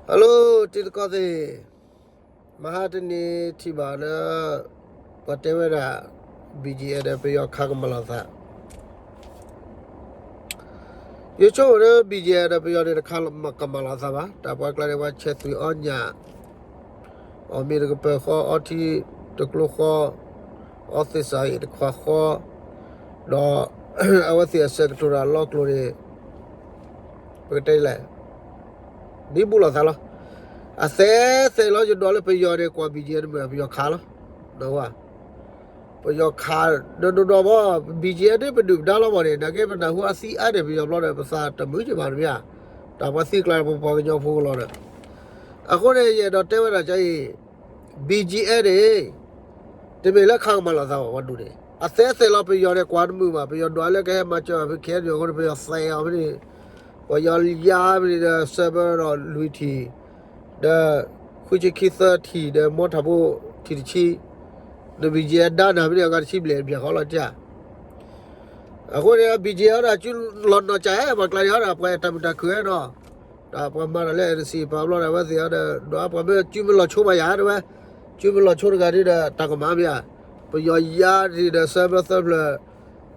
Hello တံၤသကိးသ့ၣ်, မဟါတနံၤထံၣ်ဘၣ်လၢ ပှၤတဲဝဲဒၣ် ဘံၣ်ကၠံၣ်အဲၣ် ဒီးပယီၤခးကမၤလီၤသး, ယဆိကမိၣ်လၢ ဘံၣ်ကၠံၣ်အဲၣ် ဒီးပယီၤန့ၣ်တခးကမၤလီၤသးဘၣ်, တၢ်ပှၤကျါန့ၣ် ပှၤဆဲးသွံၣ်အီၣ်ညၣ်, အီၣ်မ့ၤတကပၤဃီ အီထံတကျိဃီ, အီသ့ၣ်စၢ်အံၤတခွးဃီ, ဒီး အဝဲသ့ၣ်အဆဲးကတိၤတၢ်လီၤကျိၤန့ၣ် ပကတဲလဲၣ်, ဒ်ဘူၣ်လိာ်သးလီၤ. အသဲသဲးလီၤ ယဒွးလၢပယီၤန့ၣ် ကွၢ် ဘံၣ်ကၠံၣ်အဲၣ် တမုာ် ပယီၤခးလီၤ. ပယီၤခး ဒိၣ်ဒိၣ်ဒီးဘီ, ဘံၣ်ကၠံၣ်အဲၣ် ဒ်ပဒုၣ်ပဒါလီၤမးန့ၣ် နာ်က့ပနၢ်ဟူအသံအါန့ၣ် ပယီၤဘျီဒီး ပသးတမုာ်က့ၤဘၣ်တမ့ၢ်ဧါ, တၢ်ပှၤသံကျါန့ၣ် ပပှၤကညီဖိကလီၤဒီး, အဃိန့ၣ် ယအဲၣ်ဒိးတဲဝဲဒၣ်ကၠီအံၤ, ဘံၣ်ကၠံၣ်အဲၣ်န့ၣ် တမ့ၢ်လၢခးကမၤလီၤသးဘၣ် ပှၤဒူၣ်န့ၣ် အသဲသဲးလီၤ ပယီၤန့ၣ် ကွၢ်တမုာ်ဘၣ်, ပယီၤဒွးလၢကဟဲမၤစၢၤဘၣ်ဖဲ ခဲအံၤန့ၣ် အဃိန့ၣ် ပယီၤသဲးအီၤဖဲန့ၣ်, ပယီၤယါဖဲန့ၣ်ဒီး စၢဘၢဒီးလွံၢ်ထံၣ်, ဒီး ဃုဆံခံသၢထံၣ် ဒီးမီထးဖိထံၣ်တဆံ, နဘံၣ်ကၠံၣ်အဲၣ် ဒါနၤဖဲန့ၣ် အဂၤတဆံဘျဲၣ်ဘျဲၣ်ဃီလီၤတၢ် အဃိန့ၣ် ဘံၣ်ကၠံၣ်အဲၣ် ဟီဒီး စုလီၤနီၢ်ကၠး ပှၤကျါန့ၣ်ဟီဒီး ပှၤတၢ်မုာ်တၢ်ခုၣ်ဝဲနီၤ, ဒီးပှၤမၤတၢ်လၢ အဲၣ်အ့ၣ်စံၣ် ပာ်ဘျီဒီး အဝဲသ့ၣ်ဟီဒီး ဒွးပှၤမ့ၢ်စုမ့ၢ်လီၤဆိဘၣ်ယၤတဲဝဲ, စုမ့ၢ်လီၤဆိတဂၤဒ်ဒီး တၢ်ကမၣ်မ့ၢ်ဧါ, ပယီၤယါဒ်ဒီး စၢဘၢသၢဖျၢၣ်,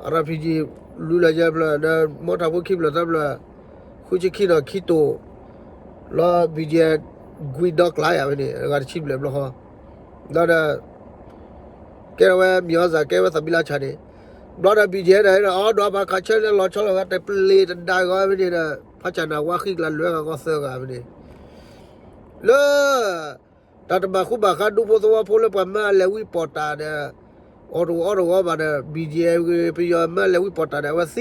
အရၣ်ဖံးကၠံၣ် လွံၢ်လၢယဲၢ်ဖျၢၣ် ဒီးမီထးဖိခံဖျၢၣ်သၢဖျၢၣ်, ဃုဆံခံနီၣ်ခံတိာ်, လီၤ ဘံၣ်ကၠံၣ်အဲၣ် ကွံာ်ဒီကျါယၤဖဲန့ၣ် အဂၤတဆံဘျဲၣ်ဘျီဃီ, ဒီး ကဲထီၣ်ဝဲမံၤအီၣ်စၢ် ကဲဝဲသးဘံလါဆၣ်န့ၣ်, ဘျီဒီး ဘံၣ်ကၠံၣ်အဲၣ် ဒီး အီၣ်ဒွးပှၤခးဆၢလၢလီၤဆီလီၤဂာ် တပျ့ၤတဒါဂီၤဖဲန့ၣ်ဒီး ဖးဆၣ်နၢ်ဝါဃံကျါလွဲဂၤဂီၤသၢဂၤဖဲန့ၣ်, လၢ တၢ်တဘၣ်ဃူဘၣ်ဃးဒူဖိသဝီဖိလၢပှၤမၢအလဲၤဝံပီၣ်တၢ်ဒီး အီၣ်တဝီအီၣ်တဝီဘၣ်ဒီး ဘံၣ်ကၠံၣ်အဲၣ် ပယီၤမၢအလဲၤဝံပီၣ်တၢ်ဒီး အဝဲသံဂ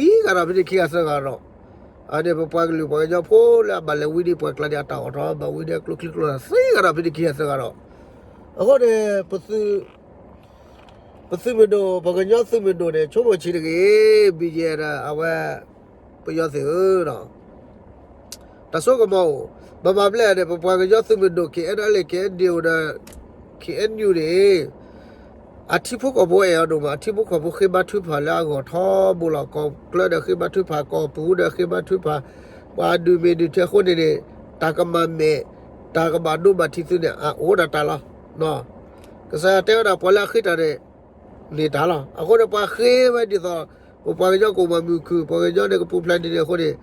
ၤဒီးဖဲန့ၣ်ခံဂၤသၢဂၤဒီး, အန့ၣ် ပပှၤကလုာ်ပှၤကညီဖိလၢအဘၣ်လဲၤဝံဒ်ပှၤကျါန့ၣ် အတၢ်အီၣ်ထီၣ်ဘၣ်ဝံဒီးကျိချံကျိသၣ်သံဂၤဒီးဖဲန့ၣ်ခံဂၤသၢဂၤဒီး, အဃိန့ၣ် ပသုးမုၢ်ဒိၣ် ပှၤကညီသုးမုၢ်ဒိၣ်န့ၣ် ဆိကမိၣ်ဆံးတဂ့ၤ, ဘံၣ်ကၠံၣ်အဲၣ် ဒီးအဝဲ ပယီၤသ့ၣ်ဧၢ, တၢ်ဆိကမိၣ်အိၣ်, ဘၣ်မၤဘျဲၣ်န့ၣ် ပပှၤကညီသုးမုၢ်ဒိၣ် KNLA KNDO ဒီး KNU န့ၣ် အထံဖိကီၢ်ဖိအဲၣ်အီၤဒိၣ်မး, အထံဖိကီၢ်ဖိဃ့ဘါထုကဖၣ်လၢအဂီၢ်ထီဘိလီၤ, ကီၢ်ကျၢၢ်ဒီးဃ့ဘါထုကဖၣ်, ကီၢ်ပူၤဒီးဃ့ဘါထုကဖၣ်, ပှၤဒုးမ့ၢ်ဒုးထဲအဃိန့ၣ်န့ၣ် တၢ်ကမၤမဲာ်, တၢ်ကဘၣ်ဒိဘၣ်ထံးသုန့ၣ် အအိၣ်ဒၣ်တၢ်လီၤ. ကစၢ်ယွၤတဲဝဲဒၣ် ပှၤလၢအဃ့တၢ်န့ၣ် န့ၢ်တၢ်လီၤ. အဃိန့ၣ် ပှၤဃ့ဝဲဒ်သိး ပပှၤကညီကအိၣ်မၤမုာ်ခုၣ်, ပှၤကညီန့ၣ်ကပူၤဖျဲးဒ်န့ၣ်အဃိန့ၣ်,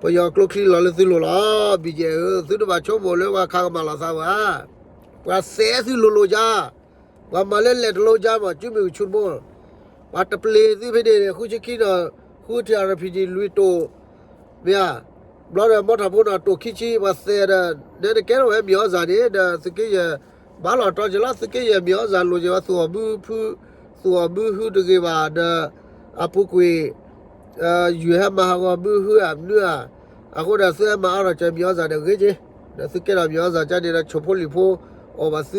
ပယီၤကျိချံလီၤလၢသုလိၤလီၤ. ဘံၣ်ကၠံၣ်အဲၣ်ဧၢ, သုတဘၣ်ဆိကမိၣ်လၢပှၤခးကမၤလီၤသးဘၣ်. ပှၤသဲသုလိၤလိၤယါ, ပှၤမၤလၢလဲၣ်တလိယါမး ကၠူမ့ၢ်ကဆူၣ်တဘိ, ပှၤတပျ့ၤသုဖဲန့ၣ်န့ၣ် ဃုဆံခံနီၣ်, ဃုထံၣ် RPG လွံၢ်တိာ်, မ့ၢ်ဧါ, ဘျီဒီးမီထးဖိနီၣ်တိာ်ခံဆံ ပှၤသဲဒီး နဲနကဲထီၣ်ဝဲမံၤအီၣ်စၢ်န့ၣ် ဒီးသုးက့ယဲၢ် ဘၣ်လီၤတီက့ၤလီၤ, သုးက့ယဲၢ်မံၤအီၣ်စၢ်လိၤက့ၤဝဲ သူၣ်အီၣ်ဘုဖု, သူၣ်အီၣ်ဘုဟုတဂ့ၤဘၣ်ဒီး အပူၤကွံာ် ယုၢ်ဟဲမၤဟးဂီၤဘုဟုဧါမနုၤဧါ, အဃိဒီးသုဟဲမၤအါထီၣ်ကၢၤမံၤအီၣ်စၢ်ဒီးဂ့ၤက့ၤ, ဒီးသုကဲထီၣ်မံၤအီၣ်စၢ်ကၢန့ၣ်ဒီး ဆိၣ်ဖိလံၣ်ဖိအီၣ်ဘၣ်သု,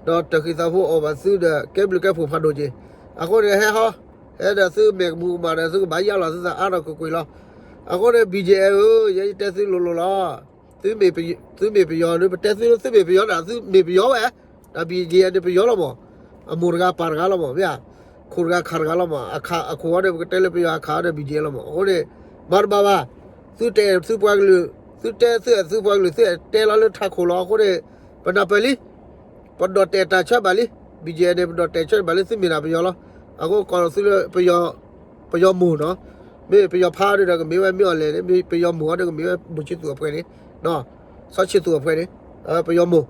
ဒီးတၢ်ဃံသးဖိအီၣ်ဘၣ်သုဒီး ကဲဘျုးကဲဖှိၣ်ဖးဒိၣ်က့ၤ, အဃိန့ၣ်ဟဲဟီ, ဟဲဒီးသုမဲာ်ကမူၤကမၣ်ဒီး သုကဘၣ်ယါလီၤသုသးအါထီၣ်ကွ့ၢ်ကွ့ၢ်လီၤ. အဃိန့ၣ် ဘံၣ်ကၠံၣ်အဲၣ်ဧၢ, ယဲယတဲသုလိၤလိၤလီၤ. သုမ့ၢ်ပယီၤ, သုမ့ၢ်ပယီၤဒီး ပတဲသုလၢသုမ့ၢ်ပယီၤန့ၣ် သုမ့ၢ်ပယီၤဝဲ, တၢ် ဘံၣ်ကၠံၣ်အဲၣ် န့ၣ်ပယီၤလီၤမး, အမိၢ်တဂၤပၢ်တဂၤလီၤမး, မ့ၢ်ဧါ, ခိၣ်တဂၤခးတဂၤလီၤမး, အခးအခိၣ်အီၤန့ၣ် ပကတဲလၢပယီၤအခးအီၤန့ၣ် ဘံၣ်ကၠံၣ်အဲၣ်လီၤမး, အဃိန့ၣ် မၤတဘၣ်ဘၣ်, သုတဲသုပှၤကလုာ်, သုတဲသုသုပှၤကလုာ် သုတဲလီၤလၢထးခိၣ်လီၤ, အဃိန့ၣ် ပနၢ်ပၢၢ်လံ ပဒိးတဲာ်တၢ်ဆၢဘၣ်လံ, ဘံၣ်ကၠံၣ်အဲၣ်န့ၣ် ပဒိးတဲာ်ဆၢဘၣ်လံ သုမ့ၢ်ဒၣ်ပယီၤလီၤ. အဃိကိးလီၤသုလၢ ပယီၤမိၢ်နီၤ, မ့ၢ်ပယီၤဖါဒီး ကမ့ၢ်ဝဲမ့ၢ်အီၤလဲၣ်န့ၣ် မ့ၢ်ပယီၤမိၢ်အီၤဒီး ကမ့ၢ်ဝဲ ဘိၣ်ဆံသူၣ်အဖှဲးန့ၣ်, စီၤဆံသူၣ်အဖှဲးန့ၣ်, ပယီၤမိၢ်.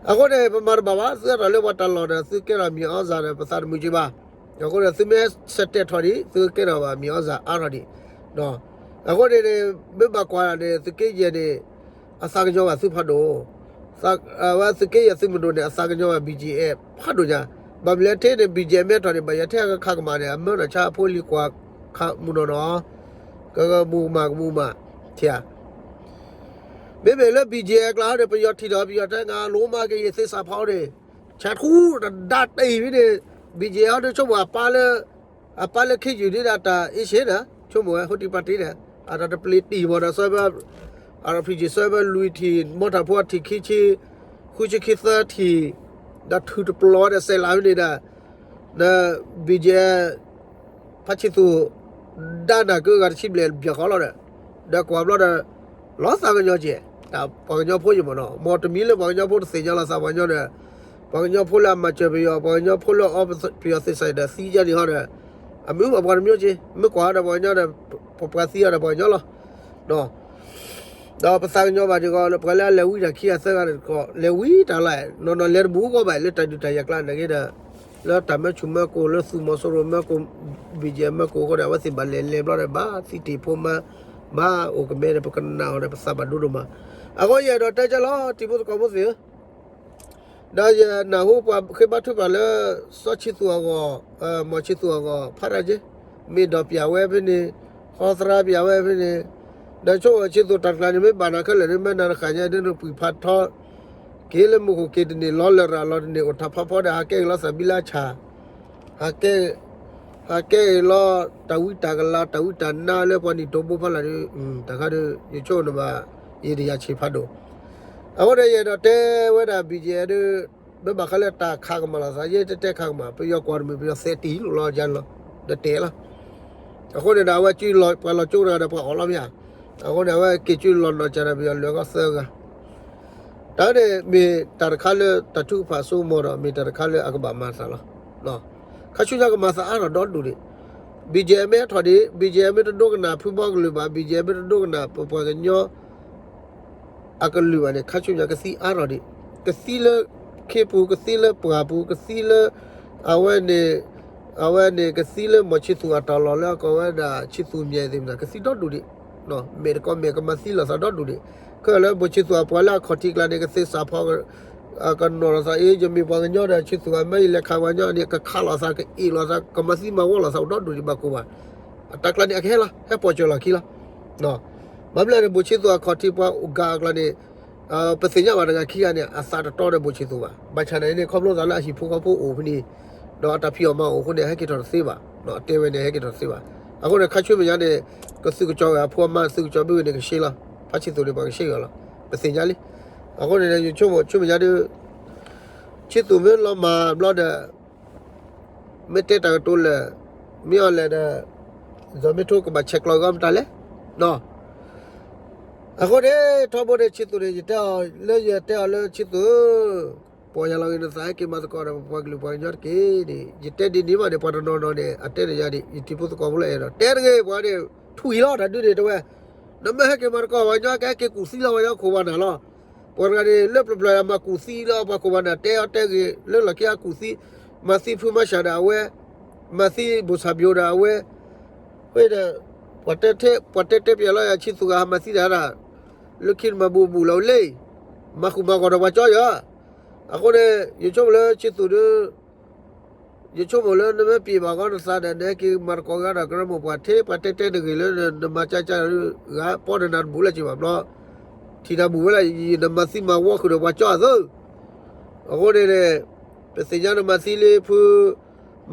အဃိန့ၣ် ပမၤတဘၣ်ဘၣ်, သုဟဲထီၣ်လၢပှၤတၢ်လီၢ်ဒီး သုကဲထီၣ်မံၤအီၣ်စၢ်ဒီး ပသးတမုာ်က့ၤဘၣ်. အဃိန့ၣ် သုမ့ၢ်ဆၢတဲာ်ထီၣ်ဒံး သုကဲထီၣ်ဘၣ်မံၤအီၣ်စၢ်အါထီၣ်ဒံး, အဃိန့ၣ်န့ၣ် မ့ၢ်ဘၣ်ကွၢ်န့ၣ် သုးက့ယဲၢ်န့ၣ် အသးကညီၤဘၣ်သုဖးဒိၣ်, ဝဲသုးက့ယဲၢ်သုးမုၢ်ဒိၣ်န့ၣ် အသးကညီၤဘၣ် ဘံၣ်ကၠံၣ်အဲၣ် ဖးဒိၣ်ညါ, ဘၣ်မနုၤလဲၣ်ထဲန့ၣ် ဘံၣ်ကၠံၣ်အဲၣ်မ့ၢ်ထီၣ်န့ၣ် ဘၣ်ယဲထဲကခးကမၣ်န့ၣ် အမၢနီၢ်ဆါအဖိလံၤကွၢ်ခးမုၢ်နီၢ်နီၢ်, ကကမူၤကမၣ်ကမူၤကမၣ်, ထံဧါ. မ့မ့ၢ်လၢ ဘံၣ်ကၠံၣ်အဲၣ် အကျါဟီန့ၣ် ပယီၤထံၣ်ဒီး ပယီၤတဲ ငါလိမၤက့ၤယသ့စးဖီန့ၣ်, ဆဲးထူတဒါတ့ၢ်ဖဲန့ၣ်, ဘံၣ်ကၠံၣ်အဲၣ်ဟီန့ၣ် ဆိကမိၣ်အပၢ်လၢ အပၢ်လၢခ့ယုၢ်ဒ်ဒၣ်တၢ်အ့ၡ့ဒီး ဆိကမိၣ်ဝဲ ဟိတံၢ်ပၢ်တံၢ်ဒီး အတၢ်တပျ့ၤတံၢ်မီၤဒီး စၢဖဲ RPG စၢဖဲလွံၢ်ထံၣ်, မီထးဖိအထံၣ်ခံဆံ, ဃုဆံခံသၢထံၣ်, ဒီးထုးတပျီၤဒီး စဲးလးဖဲန့ၣ်ဒီး န ဘံၣ်ကၠံၣ်အဲၣ် ဖါဆံသူၣ် ဒါနၤကဂၤတဆံဘျဲၣ်ဘျဲၣ်ဃီလီၤဒီး, ဒီးကွၢ်ဘျီဒီး လီၤသးကညီၤကဲး တၢ်ပှၤကညီဖိယံၤမ့ၢ်နီၤ, မ်တမံၤလၢပှၤကညီဖိတသ့ၣ်ညါလီၤသးပှၤကညီဒီး ပှၤကညီဖိလၢအမၤစၢၤပယီၤ ပှၤကညီဖိလၢအအီပယီၤသ့ၣ်စးဒီးသံယါန့ၣ်ဟီဒီး အမ့ၢ်ဘၣ်ပှၤတမံၤက့ မ့ၢ်ကွၢ်ဒီးပှၤကညီဒီး ပပှၤသံအီၤဒီးပှၤကညီလီၤ. ဒီးပသးကညီဘၣ်ဒ်ကီးလၢပှၤလၢအလဲၤဝံတၢ်ခံဂၤသၢဂၤတကီး လဲၤဝံတၢ်လၢ နီၢ်နီၢ်လဲၤတဘူးကီးဘၣ် လၢတၢ်ဒုးတၢ်ယၤကျါန့ၣ်က့ဒီး လၢတၢ်မၢဆူၣ်မၢကိၢ် လၢသူၣ်မီၤစိရိၤမၢကိၢ် ဘံၣ်ကဲမၢကိၢ်အဃိန့ၣ် အဝဲသ့ၣ်ဘၣ်လဲၤလဲၤဘျီဒီး ဘၣ်သံတ့ၢ်ဖိမါ ဘၣ်အိၣ်ကမဲဒီး ပကနၣ်အီၤဒီး ပသးဘၣ်ဒိဒိၣ်မး. အဃိယအဲၣ်ဒိးတဲကၢ်လီၤ တံၤဖိသကိးဖိသ့ၣ်ဧၢ ဒီးယနၢ်ဟူပှၤဃ့ဘါထုကဖၣ်လၢ စီၤဆံသူၣ်အဂီၢ်, မီၢ်ဆံသူၣ်အဂီၢ် ဖးတၢ်က့, မ့ၢ်ဒီးပျးဝဲဖဲန့ၣ်, ဟီသရၣ်ပျးဝဲဖဲန့ၣ်, ဒီးဆိကမိၣ်ဆံသူၣ်တၢ်တကျါန့ၣ် မ့ၢ်ဘၣ်နၤခဲလၢာ်န့ၣ် မ့ၢ်နၤတဃၣ်ညါဒ်နပှံာ်ဖးထီ, က့ၤလၢမူခိၣ်က့ၤတန့ၢ် လီၤလၢၢ်ရၤလီၤတန့ၢ် အိၣ်တၢ်ဖးဖီဒီး ဟးကဲက့ၤလီၤသးဘံလၢအဆၣ် ဟးကဲ, ဟးကဲအံၤလီၤ တၢ်ဝံတၢ်ကလၤ တၢ်ဝံတၢ်နါလၢပှၤနံၣ်တိဘိဖးလၢ်ဒီး တၢ်ခါဒီး ယဆိကမိၣ်နဘၣ် ယတယာ်ဆံးဖးဒိၣ်. အဃိန့ၣ် ယအဲၣ်ဒိးတဲဝဲဒၣ် ဘံၣ်ကဲဒုး မ့ၢ်ဘၣ်ဃးလၢတၢ်ခးကမၣ်လီၤသး ယဲတဲတဲခးကမၣ် ပယီၤကွၢ်တမုာ် ပယီၤသဲးတံၢ်လိာ်လီၤယါန့ၣ်လီၤ ဒီးတဲလီၤ. အဃိန့ၣ်ဒီး အဝဲကၠုလီၤ ပှၤလီၤကၠိတဂၤဒီး ပှၤအီၣ်လီၤမ့ၢ်ဧါ. အဃိန့ၣ် အဝဲက့ၤကၠုလီၤနီၢ်ကၢ်ဒီး ပယီၤလဲၤကီၢ်သၢဂၤ တၢ်န့ၣ်မ့ၢ်တၢ်တခါလၢတၢ်ထုကဖၣ်စိမိၤဒီး မ့ၢ်တၢ်တခါလၢအကဘၣ်မၤသးလီၤ. ခါဆူညါကမၤသးအါထီၣ်ဒီဒူၣ်ဒံး, ဘံၣ်ကဲမ့ၢ်ဟဲထီၣ်ဒံး, ဘံၣ်ကဲမ့ၢ်တဒိကနၣ်ဖုဘီကလုာ်ဘၣ်, ဘံၣ်ကဲမ့ၢ်တဒိကနၣ်ပပှၤကညီ အကလုာ်ဘၣ်န့ၣ် ခါဆူညါကသံအါထီၣ်ဒံး, ကသံလၢခ့ပူၤ, ကသံလၢပှၢ်ပူၤ, ကသံလၢ အဝဲန့ၣ် အဝဲန့ၣ် ကသံလၢမီၢ်ဆံသူၣ်အတၢ်လီၢ်လၢအကိးဝဲဒၣ် ဆံသူၣ်မဲာ်သ့ၣ်မတၤ ကသံဒီဒူၣ်ဒံး, မဲာ်တကိးမဲာ်ကမၤသံလိာ်သးဒီဒူၣ်ဒံး, ခဲလၢာ်ဘိၣ်ဆံသူၣ်အပှၤလၢအခီၣ်ထံးကျါန့ၣ် ကသ့စးဖီ ကနီၤလိာ်သး အ့ ယမ့ၢ်ပှၤကညီဒီးဆံသူၣ်အမါယလဲၤခးပှၤကညီန့ၣ် ကခးလိာ်သး ကအ့ၣ်လိာ်သး ကမၤသံမၤဝီလိာ်သးအိၣ်ဒီဒူၣ်ဒံး ဘၣ်ကိၢ်ဘၣ်, အတၢ်ကျါန့ၣ် အကဟဲလီၤ ဟဲပိာ်စၢၤလီၤခံလီၤ. ဘၣ်မနုၤန့ၣ် ဘိၣ်ဆံသူၣ်အခီၣ်ထံးပှၤအိၣ်ဂၤအကျါန့ၣ် ပသ့ၣ်ညါဘၣ်တဂၤခံဂၤန့ၣ် အသးတတီဒီးဘိၣ်ဆံသူၣ်ဘၣ်. ဘၣ်ဆၣ်န့ၣ်န့ၣ် ခီဖျိသးလၢအဟံၣ်ဖိဃီဖိအိၣ်ဖဲန့ၣ် ဒီးအတၢ်ဖံးအီၣ်မၤအီၣ်အဃိန့ၣ် ဟဲက့ၤထီၣ်တသ့ဘၣ်, တဲဝဲန့ၣ် ဟဲက့ၤထီၣ်တသ့ဘၣ်. အဃိန့ၣ် ခါဆူမဲာ်ညါန့ၣ် ကသုးကစီၣ်ဝဲအဖိအမါ သုးကစီၣ်ဘုၣ်ဝဲန့ၣ် ကဆှီလီၤ, ဖးဆံသူၣ်န့ၣ် ပှၤကဆှီဂၤလီၤ, ပသ့ၣ်ညါလံ. အဃိန့ၣ် ယဆိကမိၣ်ဆူမဲာ်ညါဒုး ဆံသူၣ်မ့ၢ်လီၤမၢ်ဘျီဒီး မ့ၢ်တဲတၢ်ကတိၤလၢာ် မ့ၢ်အီၤလဲၣ်ဒီး စီၤမ့ၢ်ထိကဘၣ်ဆဲးကျိးဂီၢ်မတၤလဲၣ်. အဃိန့ၣ် ထီဘိန့ၣ် ဆံသူၣ်န့ၣ် ယတဲအီၤလၢ ယတဲအီၤလၢဆံသူၣ် ပီၢ်ယၤလီၤဂ့ၤ နသးဟဲက့ၤမၤသကိးဒီးပပှၤကလုာ်ပှၤကညီတက့ၢ်န့ၣ် ယတဲဒ်န့ၣ်ဘၣ်န့ၣ် ပှၤတနီၤနီၤန့ၣ် အတဲန့ၣ်ယၤဒ် ယထံဖိသကိးဖိလၢအဲၣ်ဒိး တဲတဂ့ၤ ပှၤန့ၣ် ထွံၣ်လီၤတၢ်ဒုးန့ၣ် တဲဝဲ နမ့ၢ်ဟဲက့ၤမၤသကိးပှၤကညီ ကဟဲက့ၤကူၣ်သံလီၤပှၤကညီခိၣ်ပှၤနၢ်လီၤ. ပှၤတဂၤန့ၣ် လၢပျၢၤပျၢၤမၤကူၣ်သံလီၤ ပှၤခိၣ်ပှၤနၢ် တဲအီၤတဲဂ့ၤ လၢလီၢ်ခံအကူၣ်သံ မၤသံဖုမၤစၢၤဒီးအဝဲ မၤသံဘိၣ်ဆၣ်ပျိဒီးအဝဲ ဃိဒီး ပှၤတဲတဲပျဲလီၤယၤ ဆံသူၣ်ဂၤဟးမၤသံတၢ်ဒၣ် လၢခံနမၤဘူးဘူးလီၤလံ မၤဃုာ်မၤဂီၤဒီးပှၤကၠီယၤ. အဃိန့ၣ် ယဆိကမိၣ်လၢဆံသူၣ်ဒီး ယဆိကမိၣ်လၢနမ့ၢ်ပျံၤဘၣ်ဂီၢ်နသးဒီး နဟဲက့ၤမၤသကိးကဒီး ကရၢမိၢ်ပှၢ်ထဲ ပှၤတဲတဲတဂ့ၤလၢ နမၤကၢကၢ ဂၤပီၢ်နနၤတဘူးလၢက့ၤဘၣ်ဘျီ ထံၣ်နၤဘူးဝဲလၢ နမၤသံမၤဝီဃုာ်ဒီးပှၤကၠီအသိး အဃိန့ၣ်န့ၣ် ပသ့ၣ်ညါနမၤသံလၢဖု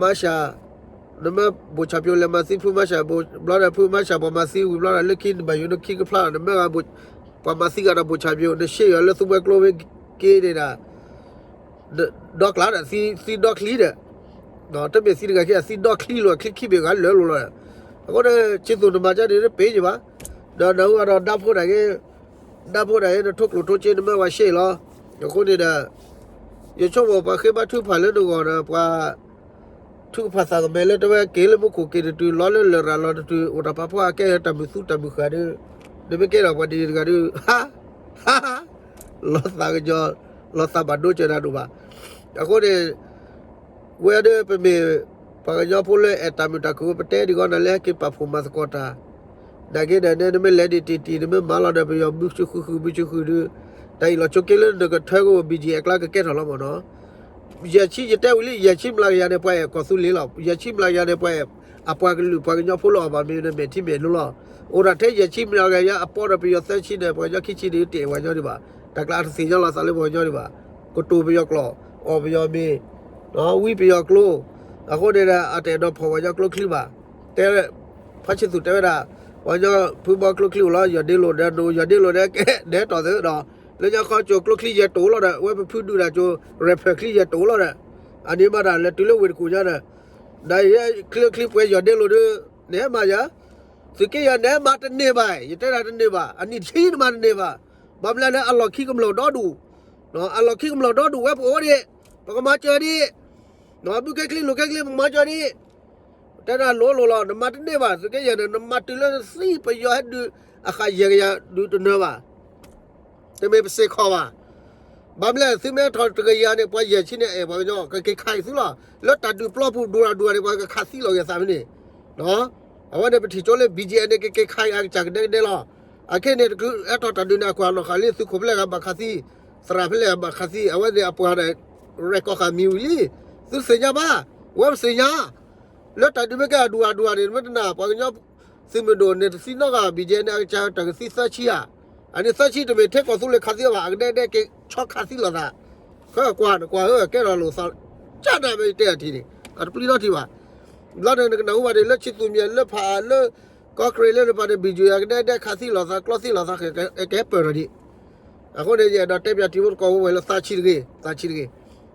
မၤစၢၤ နမ့ၢ်ဘိၣ်ဆၣ်ပျိလဲၤမၤသံဖုမၤစၢၤဘျီဒီး ဖုမၤစၢၤပှၤမၤသံဝံၤဘျီဒီး လၢခံနဘၣ်ယိၣ်နခံကဖျါ နမ့ၢ်ဂၤ ပှၤမၤသံဂၤဒီးဘိၣ်ဆၣ်ပျိ နရှဲယွၤလၢသူဝဲကျိမ့ၢ်က့န့ၣ်ဒီး ဒီကျါဒီး သံဒီချံဒီး တမ့ၢ်သံတဂၤခံ သံဒီချံလိာ် ချံခံဘ့ၣ်ဂၤလၢာ်လိာ်လီၤ. အဃိန့ၣ် ဆံသူၣ်နမၤကၢန့ၣ် တပ့ၤယဘၣ် ဒီးနၢ်ဟူအဒီးဒါဖိဒၣ်ဂ့ၤ ဒါဖိဒၣ်ဂ့ၤ နထိၣ်ကျိၣ်ထိၣ်စ့ နမ့ၢ်ဝဲရှဲလီၤ. အဃိန့ၣ်ဒီး ယဆိကမိၣ်ပှၤဃ့ဘါထုကဖၣ်လၢနဂီၢ်ဒီး ပှၤထုကဖၣ်သးကမဲာ်လၢတဝဲက့ၤလၢမူခိၣ်က့ၤတတုၤ လီၤလၢလၢၢ်ရၤလီၤတတုၤ အိၣ်တၢ်ဖးဖီအကဲတၢ်မုာ်သူတၢ်မုာ်ဃာ်ဒီး နမ့ၢ်ကဲထီၣ်ပှၤဒ်န့ၣ်တဂၤဒီး ဟါ ဟါ လီၤသးကညီၤ လီၤသးဘၣ်ဒိကၢၤနၤဒိၣ်ဘၣ်. အဃိန့ၣ် ဝဲဒၣ်ပမ့ၢ် ပှၤကညီဖိလၢအဲၣ်တၢ်မုာ်တၢ်ခုၣ် ပတဲဒ်ဂီၢ်နၤလၢဟဲက့ၤပာ်ဖှိၣ်မၤသကိးတၢ် နာ်က့ဒီး နမ့ၢ်လဲၤဒံးတံၢ်တံၢ် နမ့ၢ်မၤလီၤဒီးပယီၤဘုဆူဃုဃု ဘုဆူဃုဒီး တၢ်အံၤလီၤဆိက့လၢနကထၢကအိၣ် ဘံၣ်ကဲအကျါကကဲထီၣ်လီၤမ့ၢ်နီၤ. ယဲၢ်ဆံ ယတဲဝံၤလံ ယဲၢ်ဆံမျးကယၤန့ၣ် ပှၤအဲၣ်ကီၢ်သူလ့ၤလီၤ. ယဲၢ်ဆံမျးကယၤန့ၣ် ပှၤအဲၣ်အပှၤကလုာ်ပှၤကညီဖိလၢအီၣ်ဘၣ်မ့ၢ်နမဲာ်ထံမဲာ်နိလီၤ. အိၣ်ဒၣ်ထဲယဲၢ်ဆံမျးကယၤအပီဒီးပယီၤသၢဆံန့ၣ် ပှၤကညီခံဆံန့ၣ်တအဲၣ်ပှၤကညီဒံးဘၣ်. တၢ်ကျါအတသ့ၣ်ညါလီၤသးလၢပှၤကညီဒံးဘၣ်. ကတိၤပယီၤကျိာ် အီၣ်ပယီၤမ့ၤ ဝံပယီၤကျိ အဃိန့ၣ်ဒီး အတအဲၣ်ဒိးဖီၣ်ပှၤကညီကျိချံဘၣ်. တဲ ဖါဆံသူးတဲဝဲဒၣ် ပှၤကညီဖုဘီကျိချံအိၣ်လီၤ ယီၢ်ဒ့လိာ်ဒီး နအိၣ်ယီၢ်ဒ့လိာ်ဒီး ကဲ နဟဲတီၢ်သုဒီး လၢညါခီကၠိကျိချံယဲၢ်တိာ်လီၤဒီး အဝဲပဖုဒုးတၢ်ကၠိ ရ့ၣ်ဖၢၣ်ချံယဲၢ်တိာ်လီၤဒီး အန့ၣ်မးတၢ်လဲၤတုၤလၢဝ့ၢ်တကူၣ်ညါဒီး ဒီးယဲချံချံပှဲၤယီၢ်ဒ့လိာ်ဒီး နဟဲမၤယၤ သုးက့ယၤ နဟဲမၤတန့ၢ်ဘၣ် ယတဲဒၣ်တန့ၢ်ဘၣ် အနံၣ်တဆံနမၤတန့ၢ်ဘၣ် ဘၣ်မနုၤလဲၣ် အလီၢ်ခံကမျၢၢ်ဒီဒူၣ်, အလီၢ်ခံကမျၢၢ်ဒီဒူၣ်ဝဲပအိၣ်ဒံး, ပကမၤစၢၤဒံး, ဘုခဲချံလိာ်ခဲချံပကမၤစၢၤဒံး, တဲဒၣ်လိၤလိၤလီၤ နမၤတန့ၢ်ဘၣ် သုးက့ယဲၢ်န့ၣ် နမၤတုၤလၢနသံပယီၤဟဲဒုးအဃာ်ယဲၢ်ကယၤဒုးတနၢၤဘၣ် တမ့ၢ်ပစ့ၢ်ကီးဘၣ်. ဘၣ်မနုၤလဲၣ် သုမ့ၢ်ထီၣ်တကယၤန့ၣ် ပှၤယဲၢ်ဆံန့ၣ်အဲၣ်ပှၤကညီ ကက့ၤခးအံၤသုလီၤ. လၢတၢ်ဒုးပျီပူၤဒိၣ်ရၤဒိၣ်ရၤန့ၣ် ပှၤကခးသံလီၤက့ၤသးဖဲန့ၣ်. အဝဲန့ၣ်ပထံၣ်ကၠိလၢ ဘံၣ်ကၠံၣ်အဲၣ် န့ၣ် ကက့ၤခးအံၤအကစၢ်ကဒဲကဒဲလီၤ. အခဲန့ၣ် တချုးအဲၣ်ထီၣ်တၢ်ဒုးန့ၣ် အကွၢ်နီၢ်ဃာ်လံ သုးခိၣ်ဖဲလဲၣ်ဂၤဘၣ်ခးသံ, သရၣ်ဖဲလဲၣ်ဂၤဘၣ်ခးသံ, အဝဲန့ၣ်အပှၤဒီး ရဲၣ်ကီၢ်ဃာ်မံၤဝံၤလံ. သုသ့ၣ်ညါဘၣ်, ဝဲပသ့ၣ်ညါ လၢတၢ်ဒုးမ့ၢ်ကဲအဒိၣ်အဒိၣ်န့ၣ် မ့ၢ်တနာ် ပှၤကညီသုးမုၢ်ဒိၣ်န့ၣ် တသံနီတဂၤ ဘံၣ်ကၠံၣ်အဲၣ် န့ၣ် အကစၢ်တၢ်ကသံသၢဆံဧါ. အန့ၣ်သၢဆံတမ့ၢ်ထဲကီၢ်သူလ့ၤခးသံဘၣ် အကဒဲကဒဲက့ၤဆီခးသံလိာ်သး. ဃၢကွၢ်နကွၢ်ဧၢ ကဲထီၣ်လိာ်သး ကၢ်နၢ်မ့ၢ်တဲအထံၣ်န့ၣ် အတပျံၤနီတထံၣ်ဘၣ်. ဘျီန့ၣ် နကနၢ်ဟူဘၣ်န့ၣ် လၢခၠံးသူၣ်မံၤ လၢဖးအါ လၢကီၢ်ကရ့ၣ်လၢတပၤန့ၣ် ဘံၣ်ကၠံၣ်အဲၣ် ကဒဲကဒဲခးသံလိာ်သး ကျီသံလိာ်သး ကဟဲပၢၢ်ထီၣ်ဒံး. အဃိန့ၣ် ယအဲၣ်ဒိးတဲပၠးထံဖိကီၢ်ဖိဝဲလၢသးဆံးတဂ့ၤ, သးဆံးတဂ့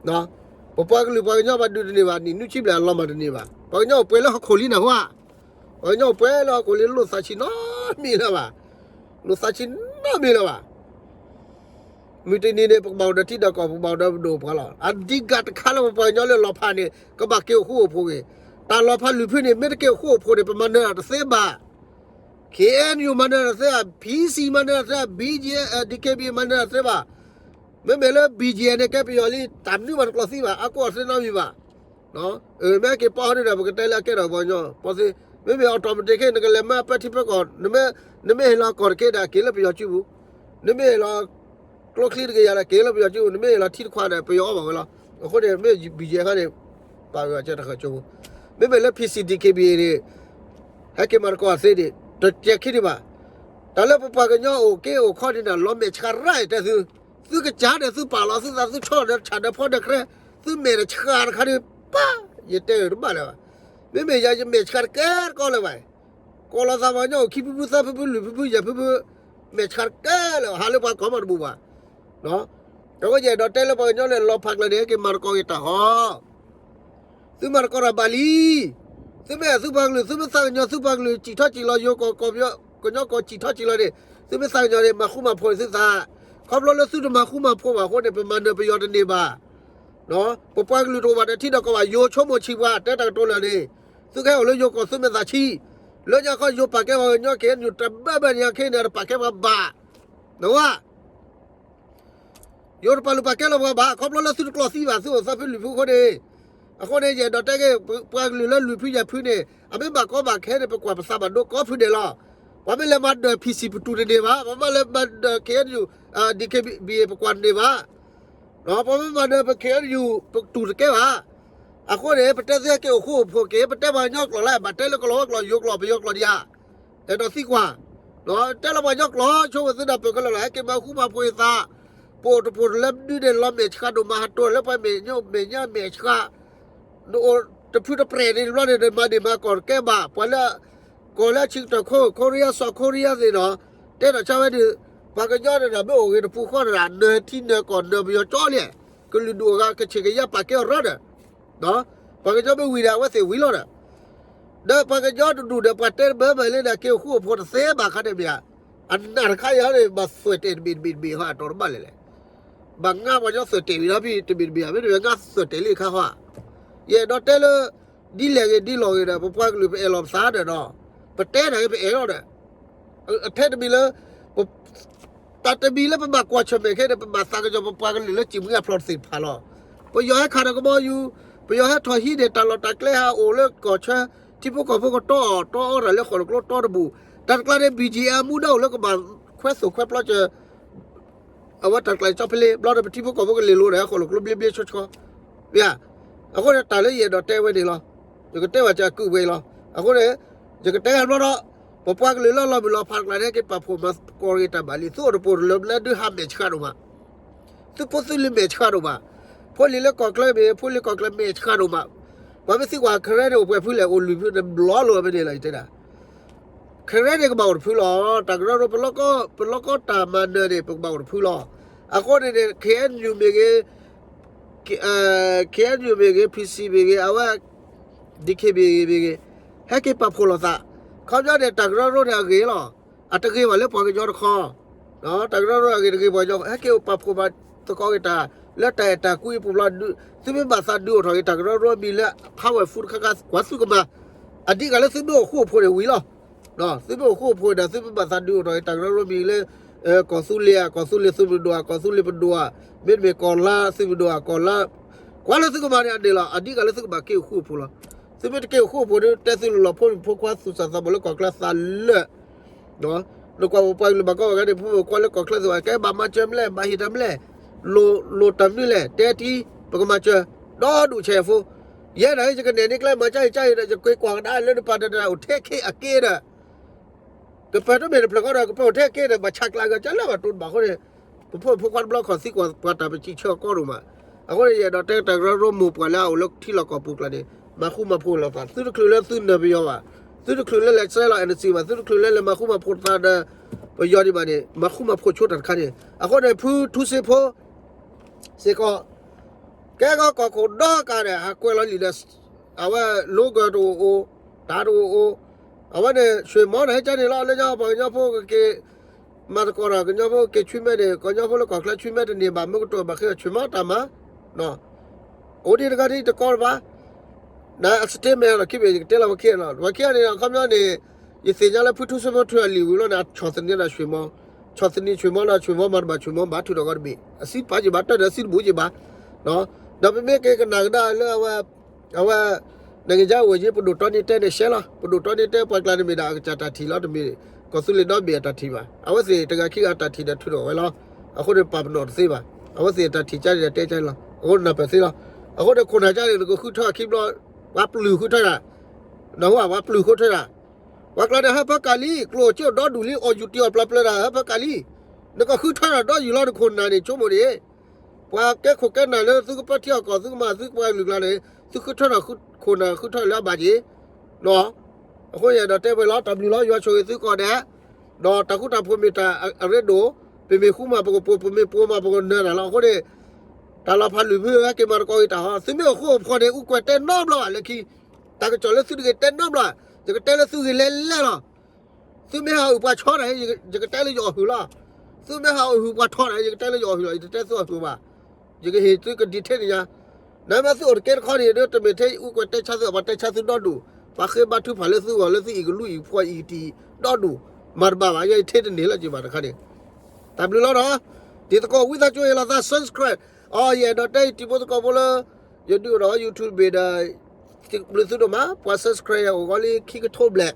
ၤ. ပပှၤကလုာ်ပှၤကညီဘၣ်ဒုးတန့ၢ်ဘၣ် နံၣ်နွံဆံဘျဲၣ်အလီၤမၢ်တန့ၢ်ဘၣ်. ပှၤကညီအိၣ်ပှဲၤလၢဟီၣ်ခိၣ်လံနၢ်ဟူဧါ. ပှၤကညီအိၣ်ပှဲၤလၢဟီၣ်ခိၣ်လံ လိၣ်သးဆံးနီတမံၤလၢၤဘၣ်, လိၣ်သးဆံးနီတမံၤလၢၤဘၣ်. မုၢ်တနံၤန့ၣ် ပကဘၣ်အိၣ်ဒီးထံဒီးကီၢ် ပကဘၣ်အိၣ်ဒီးပဒိၣ်ပပှၢ်လီၤ. အဓိကတခါလၢပပှၤကညီလၢလီၤဖးန့ၣ် ကဘၣ်က့ၤအိၣ်ဃူအိၣ်ဖိးဂ့ၤ. တၢ်လီၤဖးလွံၢ်ဖုန့ၣ် မ့ၢ်တက့ၤအိၣ်ဃူအိၣ်ဖိးန့ၣ် ပမၤနၢၤတၢ်တသ့ဘၣ်. ခ့ၣ်အဲၣ်ယူၣ်မၤနၢၤတၢ်တသ့ဘၣ်, ဖံစံၣ်မၤနၢၤတၢ်တသ့ဘၣ်, ဘံၣ်ကၠံၣ်အဲၣ်, ဒံၣ်ခ့ၣ်ဘံၣ် မၤနၢၤတၢ်တသ့ဘၣ်. မ့မ့ၢ်လၢ ဘံၣ်ကၠံၣ်အဲၣ် န့ၣ် ကဲပယီၤလံ တၢ်မနုၤမးတကျိးသံဘၣ်, အကိးအီၤသ့နီတမံၤဘၣ်. မ့ၢ်က့ၤပီဟီဒုဒီး ပကတဲလၢအကဲထီၣ်ပှၤကညီ ပီသ့, မ့မ့ၢ် automatic ခဲ နကလဲၤမၤပၢထံပၢကီၢ်, နမ့ၢ်ဟ့ၣ်လီၤကီၢ်တက့ၢ်ဒီး က့ၤလၢပယီၤစုပူၤ, နမ့ၢ်ဟ့ၣ်လီၤ ကျိချံတကယၤဒီး က့ၤလၢပယီၤစုပူၤ, နမ့ၢ်ဟ့ၣ်လီၤထံတခွးဒီး ပယီၤအီၣ်ဘၣ်ဝဲလီၤ. အဃိန့ၣ် မ့ၢ် ဘံၣ်ကၠံၣ်အဲၣ် ခါန့ၣ် ပာ်ဂၢၢ်အီၤကဲတၢ်ဃၢၤကၠိပူၤ, မ့မ့ၢ်လၢ ဖံစံၣ် ဒံၣ်ခ့ၣ်ဘံၣ် န့ၣ် ဟဲက့ၤမၤသကိးသ့န့ၣ် တကဲခံဒံးဘၣ်. တၢ်လၢပပှၤကညီအိၣ်က့ၤအိၣ်ခီဒ်န့ၣ် လီၤမဲာ်ဆှးရၣ်အံၤတဲသု, သုကစၢ်ဒီးသုပာ်လီၤသုသး သုဆီၣ်ဒီးဆၣ်ဒီးဖီဒီးခရဲ, သုမဲာ်တဆှးတခါဒံးဘၣ်, ယတဲတဘၣ်လၢၤဘၣ်. မ့မ့ၢ်ယၤယမဲာ်ဆှးတကဲတကီလၢၤဘၣ်. ကိးလီၤသးပှၤကညီအိၣ်ခံဖုဖုသၢဖုဖုလွံၢ်ဖုဖုယဲၢ်ဖုဖု, မဲာ်ဆှးတကဲလၢၤ ဟးလၢပှၤကိးမးတဘူးဘၣ်. အဃိယအဲၣ်ဒိးတဲလၢပှၤကညီလၢလီၤဖးကျၢၤန့ၣ် ဟဲက့ၤမၤသကိးက့ၤတၢ်ဃီ သုမၤသကိးတၢ်ဘၣ်လံ. သုမ့ၢ်အဲၣ်သုပှၤကလုာ် သုမ့ၢ်သးကညီၤသုပှၤကလုာ် စံၣ်ထီၣ်စံၣ်လီၤ ယိၤကီၢ်ကီၢ်ပယီၤ ကညီကီၢ်စံၣ်ထီၣ်စံၣ်လီၤန့ၣ် သုမ့ၢ်သးကညီၤန့ၣ် မၤဃူမၤဖိးသုသး. ခီဖျိလၢသုတမၤဃူမၤဖိးဘၣ်အဃိန့ၣ် ပမၤနၢၤပယီၤတန့ၢ်ဘၣ်. ပပှၤကလုာ်တအိၣ်ဘၣ်ဒီးထံဒီးကီၢ်ဘၣ် ယိၤဆိကမိၣ်ဆံးပှၤ တဲတၢ်ကတိၤလၢာ်န့ၣ် သုကဟဲအိၣ်လၢယိၤကီၢ်သုမဲာ်သးဆံး, လၢညါခီယိၤပာ်ကဲပှၤကညီ က့ၤနယူၢ် တဘၣ်ဘၣ်န့ၣ် ခဲအံၤန့ၣ် တပာ်ကဲပှၤဘၣ်. နဝဲ ယိၤတပာ်လုၢ်ပာ်ကဲလီၤပှၤဘၣ် ခီဖျိလၢသုတကျိးသံဘၣ် သုအိၣ်သီဖုလွံၢ်ဖုအဃိန့ၣ်. အဃိန့ၣ် ယအဲၣ်ဒိးတဲက့ၤ ပှၤကလုာ်လၢလွံၢ်ဖုယဲၢ်ဖုန့ၣ် အမ့ၢ်ဘၣ်ကီဘၣ်ခဲန့ၣ် ပကွၢ်ပသးဘၣ်ဒိကိးဖုဒဲးလီၤ. ပှၤမ့ၢ်လဲၤမၤဒၢး ဖံစံၣ် ပတူၢ်တန့ၢ်ဘၣ်, ပှၤမ့ၢ်လဲၤမၤဒၢး ခ့ၣ်အဲၣ်ယူၣ် ဒံၣ်ခ့ၣ်ဘံၣ် ပကွၢ်တန့ၢ်ဘၣ်. ပှၤမ့ၢ်မၤဒၢး ပခ့ၣ်အဲၣ်ယူၣ် ပတူၢ်တကဲဘၣ်. အဃိန့ၣ် ပတဲသုဟဲက့ၤအိၣ်ဃူအိၣ်ဖိးက့ၤ ပတဲပှၤကညီကျိာ်လၢ ဘၣ်တဲလၢကလီၤဝဲကျိာ် ယိၤကျိာ် ပယီၤကျိာ်ဒံးဧါ. အဲၣ်ဒိးသံကွၢ်, တဲလီၤပှၤကညီကျိာ် ဆိကမိၣ်သုဒီးပၢၤခဲလၢာ်လီၤ ဟဲက့ၤမၤဃူမၤဖိးယသး, ပအိၣ်တပူၤတလၢဒုးန့ၣ် လီၤမဲာ်ဆှးဒိၣ်မး ဟးတိၢ်လၢပှၤမဲာ်ညါ မဲာ်ညါမဲာ်ဆှး, နအိၣ်တဖုတပြဲၢ်န့ၣ်တဘျီန့ၣ် နမၤန့ၢ်မၤကီၢ်တကဲဘၣ်, ပှၤလၢ ကီၢ်လၢဆံးကတၢၢ်ခိ ခိရံယါ စီၤခိရံယါသ့ၣ်နီၤ, တဲတၢ်ဆါဝဲဒၣ်, ပှၤကညီန့ၣ်ဒီး မ့ၢ်အိၣ်ဂ့ၤတပူၤဃီန့ၣ်ဒီး နၢၤထံနၢၤကီၢ်နၢၤပယီၤကၠီလံ, ကလုာ်ဒူၣ်အဂၤ ကဆ့ၣ်ကယါပာ်ကဲအီၤရၢဒီး ပှၤကညီမ့ၢ်ဝံၤဒီး အဝဲသ့ၣ်ဝံၤလီၤဒီး, ဒီးပှၤကညီတဒူၣ်ဒီး ပှၤတဲဘၢမးလၢန့ၣ် က့ၤအိၣ်ဃူအိၣ်ဖိးတသ့ဘၣ်ခါန့ၣ်မ့ၢ်ဧါ, အနၢ်တခါအံၤန့ၣ် ဘၣ်သွဲၣ်တဲာ်တဘ့ၣ်တဘ့ၣ်တဘ့ၣ်ဟီ အတီၤတဘၣ်လဲၣ်လဲၣ်, ဘၣ်ငါပှၤကညီသွဲၣ်တဲာ်ဝံၤဒီးဖဲတဘ့ၣ်တဘ့ၣ်ဧါ, မ့တမ့ၢ်ငါသွဲၣ်တဲာ်လံအခါဃီဧါ, ယအဲၣ်ဒိးတဲလၢ ဒ်လဲၣ်ဂ့ၤဒ်လဲၣ်ဂ့ၤဒီး ပပှၤကလုာ်ပအဲၣ်လီၤပသးဒီးနီၤ, ပတဲတၢ်ဂ့ၤပအဲၣ်လီၤဒီး, အထဲတမံၤလၢ တၢ်တမံၤလၢပဘၣ်ကွၢ်ဆၢၣ်မဲာ်ခဲန့ၣ် ပဘၣ်သးကညီၤပပှၤကလုာ်လၢစံၣ်မှံဟးဖျိးတသ့ၣ်တဖၣ်လီၤ. ပယီၤဟဲခးဒီးကဘီယူၤ, ပယီၤဟဲထီၣ်ဟံးန့ၢ်တၢ်လီၢ်တၢ်ကျဲဟးအိၣ်လၢကီၢ်ဆၢ, ထံဖိကီၢ်ဖိကတီအီၣ် တီအီတၢ်လၢဃိၣ်လိာ်ကျိတီတဘူၣ်, တၢ်တကျါန့ၣ် ဘံၣ်ကၠံၣ်အဲၣ် အမူဒါအိၣ်လၢကဘၣ်ခွဲသိၣ်ခွဲပျီစၢၤ အဝဲတၢ်ကျါကၠီဖဲလ့ ဘျီဒီးပထံဖိကီၢ်ဖိကလ့ၤလိၤဒီး ဃိၣ်လိာ်ကျိဘျ့ဘျ့ဆှီဆှီ, မ့ၢ်ဧါ. အဃိန့ၣ် တၢ်လၢယအဲၣ်ဒိးတဲဝဲန့ၣ်လီၤ. ယကတဲဘၣ်စၢ်ကုၢ်ဝဲအံၤလီၤ. အဃိန့ၣ် ယကတဲဂၤဘျီဒီး ပပှၤကလုာ်လၢလီၤမုၢ်လီၤဖးတကျါန့ၣ် ဟဲက့ၤပာ်ဖှိၣ်မၤသကိးက့ၤတၢ်ဘၣ်လံ. သုအိၣ်တပိၢ်တလၢၤလၢဒုးဟးမဲာ်ဆှးဒိၣ်မး, သုဖိသုလံၤမဲာ်ဆှးဒိၣ်မး, ဖိလံၤလၢကီၢ်ချၢမ့ၢ်ဂ့ၤ ဖိလံၤကီၢ်ချၢမဲာ်ဆှးဒိၣ်မး, ပှၤမ့ၢ်သံကွၢ် Karen န့ၣ် အိၣ်ပှဲၤဖုလဲၣ်, အိၣ်လွံၢ်ဖုန့ၣ် ဘျီလိာ်ဝဲဖဲန့ၣ်လီၤ. ယတဲဒၣ် Karen န့ၣ် ကဘၣ်အိၣ်တဖုလီၤ. တၢ်ကရၢကရိ ပလီၢ်ကီတၢ်မၤနၢၤန့ၣ် ပကဘၣ်အိၣ်တဖုလီၤ. အဃိန့ၣ်န့ၣ် ခ့ၣ်အဲၣ်ယူၣ် မ့ၢ်ဂ့ၤ, ခ့ၣ်အဲၣ်ယူၣ် မ့ၢ်ဂ့ၤ, ဖံစံၣ် မ့ၢ်ဂ့ၤ, အဝဲ ဒံၣ်ခ့ၣ် မ့ၢ်ဂ့ၤ, မ့ၢ်ဂ့ၤ, ဟဲက့ၤပာ်ဖှိၣ်လိာ်သး. ခီပညီန့ၣ် တၢ်ကရၢကရိန့ၣ်အဂ့ၤလီၤ. အတဂ့ၤဘၣ်လၢပှၤကညီတခီ တၢ်ကရၢကရိအဂ့ၤတဂ့ၤ ပှၤကညီဟဲက့ၤအိၣ်ပာ်ဖှိၣ်ဘၣ်သကိးက့ၤတၢ် လၢတၢ်အဲၣ်တၢ်ကွံအပူၤဘျီ, သုမ့ၢ်ဘၣ်သးဒုးအိၣ်ထီၣ်က့ၤ တၢ်ကရၢကရိမံၤလၢ powerful တခါခါ ကွၢ်သုကမၤ, အဒံးကးလၢသုမ့ၢ်အိၣ်ဃူအိၣ်ဖိးန့ၣ်ဝံၤလီၤ. သုမ့ၢ်အိၣ်ဃူအိၣ်ဖိးဒီး သုမ့ၢ်ဘၣ်သးဒုးအိၣ်ထီၣ်က့ၤ တၢ်ကရၢကရိမံၤလၢ ကီၢ်သူလ့ၤဧါ, ကီၢ်သူလ့ၤသုးမုၢ်ဒိၣ်ဧါ, ကီၢ်သူလ့ၤပဒိၣ်ဧါ, မ့တမ့ၢ်ကီၢ်လါသုးမုၢ်ဒိၣ်ဧါ, ကီၢ်လါ, ကွၢ်လၢသုကမၤန့ၣ်အန့ၣ်လီၤ. အဒံးကးလၢသုကဘၣ်က့ၤအိၣ်ဃူအိၣ်ဖိးလီၤ. သုမ့ၢ်တက့ၤအိၣ်ဃူအိၣ်ဖိးဒီး တဲသုလၢလီၤဖိမုၣ်ဖိခွါသူၣ်စၢ်သးဘီၣ်လၢကီၢ်ချၢသးလၢာ် နကွၢ်ပပှၤကလုာ်ဘၣ်ကီဘၣ်ခဲန့ၣ် ဖိမုၣ်ဖိခွါလၢကီၢ်ချၢသးဘီၣ် ကဲဘၣ်မၤစၢၤမလဲၣ်, ဘၣ်ဟ့ၣ်တၢ်မလဲၣ်, လိၣ်တၢ်မနုၤလဲၣ်, တဲထံ ပကမၤစၢၤ, ဒီဒူၣ်ဆဲးဖိ, ယဲဒၣ် ယကနဲၣ်န့ၢ်ကျဲမၤကၢ်အံၤကၢ်အံၤဒီး ယကွဲးကွၢ်ကဒါလၢနပာ်တၢ်အိၣ်ထဲက့ၤအက့ဒီး ကပၢၤတမ့ၢ်တဖျၢၣ်ဃီဒီး ကပၢၤအိၣ်ထဲက့ၤဒီး ဘၣ်ဆါကျးဂၢၢ်ကၢ်လၢဘၣ်တိၢ်တဘၣ်အဃိန့ၣ်, ပဖိမုၣ်ဖိခွါတဘျီခီၣ်သံကွၢ်ပှၤတၢ်ပစံးဆၢအကီဒိၣ်မး, အဃိန့ၣ် ယအဲၣ်ဒိးတဲတၢ်ကရၢကရိမိၢ်ပှၢ်လၢအအိၣ်လၢထံလီၢ်ကီၢ်ပူၤကျါန့ၣ် မၤဃူမၤဖိးလိာ်သး, သုတချုးလၢသုနၢၤပယီၤဘၣ်, သုတချုးလၢလဲၤစဲလီၤ NCA ဘၣ်, သုတချုးလၢလဲၤမၤဃူမၤဖိးသးဒီး ပယီၤဒံးဘၣ်န့ၣ် မၤဃူမၤဖိးဆိတၢ်တခါန့ၣ်, အဃိန့ၣ် ဖုထူစ့ဖိ စ့ၢ်ကီး ကဲကီၢ်ခိၣ်ဒီကးဒီး ဟးကွဲးလီၤလံာ်ဒီး အဝဲ logo တအိၣ်အိၣ်, တၢ်တအိၣ်အိၣ်, အဝဲန့ၣ် ဆွေမော န့ၣ် ဟဲကၢန့ၣ်လီၤ လၢညါပှၤကညီဖိကက့ၤ မၤသကိးဒီး ကညီဖိက့ၤဆွံမဲန့ၣ် ကညီဖိလၢကီၢ်ချၢဆွံမဲတန့ၢ်ဘၣ် မ့ၢ်ကတိၤဘၣ်ဃ့ ဆွေမော တၢ်မၤ အိၣ်ဒံးတဂၤဒ်တကီတဘၣ်, နအ statement လီၤ ခံဘ့ၣ် ယကတဲလီၤပှၤခံဂၤလီၤ ပှၤခံဂၤန့ၣ် အခီပညီန့ၣ် ယသ့ၣ်ညါလၢဖုထူစ့ဖိထုးအလံာ်ဝံၤလီၤန့ၣ် အဆီၣ်သနံးဒီးဆွေမော, ဆီၣ်သနံးဆွေမောဒီး ဆွေမော မၤတဘၣ် ဆွေမော ဘၣ်ထုးထီၣ်ကီတဘ့ၣ် အစံးပာ်က့ၤဘၣ် တၢ်ဒီးအစံးတဘူၣ်က့ၤဘၣ်, ဒီးပမ့ၢ်က့ၤကနၣ်ကဒါလၢအဝဲ အဝဲ နိုင်ငံခြားရေးဝန်ကြီး ပဒိၣ်တီန့ၢ်တဲန့ၣ် ရှဲလီၤ ပဒိၣ်တီန့ၢ်တဲပှၤကျါန့ၣ်မ့ၢ်ဒၣ်အကစၢ်တၢ်ထံၣ်လီၤ တမ့ၢ် ကီၢ်သူလ့ၤဒီဘ့ၣ်အတၢ်ထံၣ်ဘၣ် အဝဲသ့ၣ်တဂၤခံဂၤအတၢ်ထံၣ်ဒီးထုးထီၣ်ဝဲလီၤ, အဃိန့ၣ်ပာ်ပနီၣ်တသ့ဘၣ်, အဝဲသ့ၣ်အတၢ်ထံၣ်ကၢန့ၣ်ဒီးတဲကၢန့ၣ်လီၤ အဃိနၢ်ပၢၢ်သ့လီၤ, အဃိန့ၣ်ခိၣ်နၢ်ကၢန့ၣ် နကဃုထၢခံဘျီ, ပှၤပျုၢ်ဃုထၢတၢ်, နဟူဧါ ပှၤပျုၢ်ဃုထၢတၢ်, ပှၤကျါန့ၣ် ဟၢဖၢကၣ်လံ, ကျိၣ်စ့ဒီဒူၣ်လံ, အီၣ်ယူၤတံၢ်အီၣ်ပျၢ်ပျၢၤတၢ် ဟၢဖၢကၣ်လံ, နကဃုထၢတၢ်ဒီးယူၤလီၤ နခိၣ်နၢ်န့ၣ် ဆိကမိၣ်န့ၣ်, ပှၤကဲခိၣ်ကဲနၢ်လၢသုကပၢထံအီၣ်ကီၢ် သုကမၤသုပှၤကလုာ်ကျါန့ၣ် သုဃုထၢတၢ်ခိၣ်နၢ်ဃုထၢလၢအဘၣ်က့ၤ, အဃိယအဲၣ်ဒိးတဲဝဲလီၤ တၢ်ဘျုးလီၤ ယွၤဆိၣ်ဂ့ၤသုကိးဂၤဒဲး, ဒီးတၢ်ဃူတၢ်ဖိးမ့ၢ်တၢ်အရ့ဒိၣ်, ပမ့ၢ်ဃူမၤပကပိာ် ပမ့ၢ်ပိာ်မၤပကနၢၤတၢ်လီၤ အဃိန့ၣ် တၢ်လီၤဖးလုၢ်ဖုဟဲက့ၤမၤသကိးက့ၤတၢ်ဟီ သုမ့ၢ်အိၣ်ဃူအိၣ်ဖိးန့ၣ် အူကွဲးတဲနီတဘျီဘၣ်လၢခံ, တၢ်ကစီၣ်လၢသုတဂ့ၤတဲနီတဘျီ, ယကတဲလၢသုဂ့ၤလဲၤလဲၤလီၤ, သုမ့ၢ်ဟးအုၣ်ပှၤဆီတၢ် ယကတဲလၢယအီၣ်ဟုၣ်လီၤ, သုမ့ၢ်ဟးအုၣ်ဟုၣ်ပှၤဆီတၢ် ယကတဲလၢယအီၣ်ဟုၣ်လီၤ ယတတဲသုအီၣ်ဟုၣ်ဘၣ်, ယကဟ့ၣ်သုက detail န့ၣ်ညါ, နမ့ၢ်သုအိၣ်တကဲတခီန့ၣ် တမ့ၢ်ထဲအူကွဲးတဲဆါသု ပှၤတဲဆါသုဒီဒူၣ်, ပှၤဃ့ဘါထုကဖၣ်လၢသုဂီၢ်လၢသုအံၣ်ကလူအံၣ်ဖှီၣ်အံၣ်ကတံၢ်ဒီဒူၣ်, မၤတဘၣ်ဘၣ် ယဲယထဲတန့ၢ်လၢက့ၤဘၣ်တခါန့ၣ်, တၢ်ဘျုးလီၤဒီး, တံၤသကိးဝံသးစူၤဟ့ၣ်လီၤသး subscribe, အီ ယအဲၣ်ဒိးတဲယတံၤဖိသကိးဖိလၢ ယဒုးအိၣ်ဒီး YouTube ဘ့ၣ်ဒီး ဘျုးသုဒိၣ်မး ပှၤ subscribe ယၤအိၣ်ဂီၤလံခံကထိဘျဲၣ်,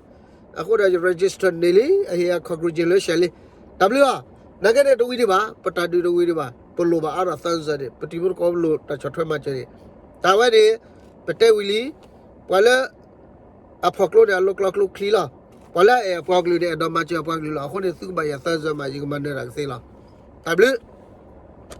အဃိဒီးယ register န့ၢ်လံ အဟ့ၣ်ယၤ congratulation လံ, တၢ်ဘျုးလီၤ, နာ်က့န့ၣ်တဝံၤဒံးဘၣ် ပတၢ်ဒုးတဝံၤဒံးဘၣ် ပလိၣ်ဘၣ်အါထီၣ်သၢစၢၤန့ၣ် ပတံၤဖိသကိးဖိလိၣ်တၢ်ဆီၣ်ထွဲမၤစၢၤန့ၣ်, တၢ်ဝဲန့ၣ် ပတဲဝံၤလံ, ပှၤလၢ အဖီၣ်ကျိန့ၣ် အလိၤကျီကျိချံလီၤ, ပှၤလၢအအဲၣ်အပှၤကလုာ်န့ၣ် အဲၣ်ဒိးမၤစၢၤအပှၤကလုာ်လီၤ, အဃိန့ၣ်သုကဘၣ်ယၤသၢစၢၤမး ယကမၤန�ၢၤတၢ်ကသ့လီၤ, တၢ်ဘျုး